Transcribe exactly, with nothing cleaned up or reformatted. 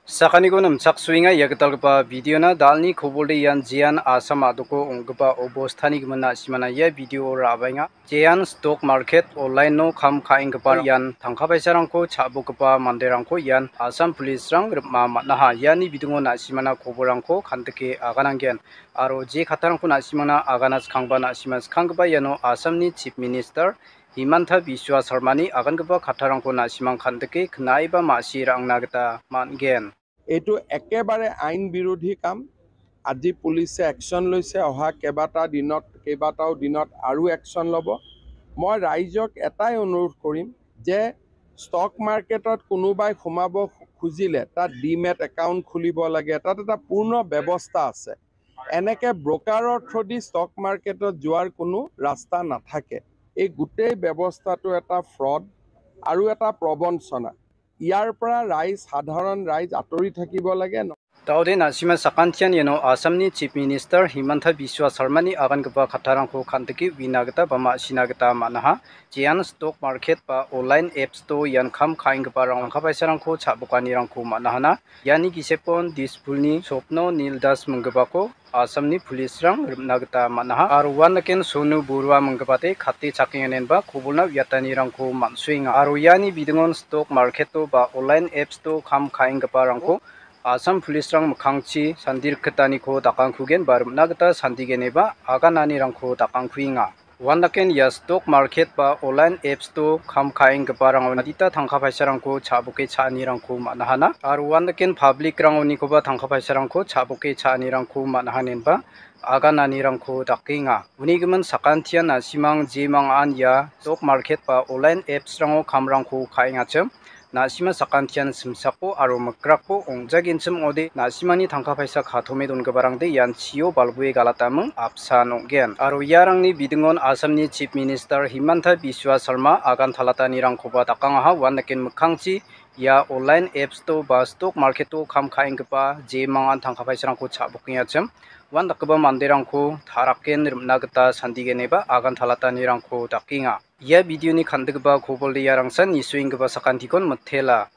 Sakaniko nimchaksoenga ia gitalgipa videona. Dalni kobolde ian jean Assam a·doko ong·gipa obostani gimin na·simana ia videoo ra·baenga. Jean stock market onlineo kam ka·enggipa ian tangka paisarangko cha·bokgipa manderangko ian Assam policerang rim·a man·aha. Iani bidingo na·simana kobolrangko kandike agananggen. Aro je kattarangko na·simangna agana skangba na·sima skanggipa iano Assamni Chief Minister Himanta Biswa Sarmani agangipa kattarangko na·simang kandike knaeba ma·si ra·angna gita man·gen. এইটো একেবাৰে আইন বিৰোধী কাম। আজি পুলিচে একশ্যন লৈছে, অহা কেইবাটা দিনত, কেইবাটাও দিনত আৰু একশ্যন ল'ব। মই ৰাইজক এটাই অনুৰোধ কৰিম যে ষ্টক মাৰ্কেটত কোনোবাই সোমাব খুজিলে তাত ডিমেট একাউণ্ট খুলিব লাগে, তাত এটা পূৰ্ণ ব্যৱস্থা আছে। এনেকে ব্ৰ'কাৰৰ থ্ৰুদি ষ্টক মাৰ্কেটত যোৱাৰ কোনো ৰাস্তা নাথাকে। এই গোটেই ব্যৱস্থাটো এটা ফ্ৰড আৰু এটা প্ৰবঞ্চনা। ইয়াৰ পৰা ৰাইজ, সাধাৰণ ৰাইজ আঁতৰি থাকিব লাগে। Daode na·sima sakantian iano Assamni Chief Minister Himanta Biswa Sarmani agangipa kattarangko kandike uina gita ba ma·sina gita man·aha. Jean stock market ba online apps-o ian kam ka·enggiparang tangka paisarangko cha·bokanirangko man·ahana. Iani gisepon Dispurni Sopno Nil Das minggipako Assamni policerang rim·na gita man·aha. Aro uan daken Sonu Borua minggipate kate chakengenenba kobolna uiatanirangko man·suenga. Aro iani bidingon stock market-o ba online apps-o kam ka·enggiparangko Assam policerang mikkangchi sandirikgitaniko dakangkugen ba rim·na gita sandigeneba agananirangko dakangkuenga. Uan daken ia stock market ba online apps-o kam ka·enggiparango adita tangka paisarangko cha·boke cha·anirangko man·ahana. Aro uan daken public-rangonikoba tangka paisarangko cha·boke cha·anirangko man·ahanenba agananirangko dakenga. Uni gimin sakantian na·simang jemang an ia stock market ba online apps-rango kamrangko ka·engachim. Na·sima sakantian simsako aro mikrakko ong·jagenchim ong·ode, na·simani tangka paisa katome dongiparangde ian chio balgue galataming apsan ong·gen. Aro iarangni bidingon Assamni Chief Minister Himanta Biswa Sarma agan talatanirangkoba dakangaha, uan daken mikkangchi ia online apps-o ba stock market-o kam ka·enggipa jemangan tangka paisarangko cha·bokengachim, uan dakgipa manderangko taraken rim·na gita sandigeneba agan talatanirangko dakenga. Ia videoni kandigipa kobolde iarangsan nisoenggipa sakantikon mitela.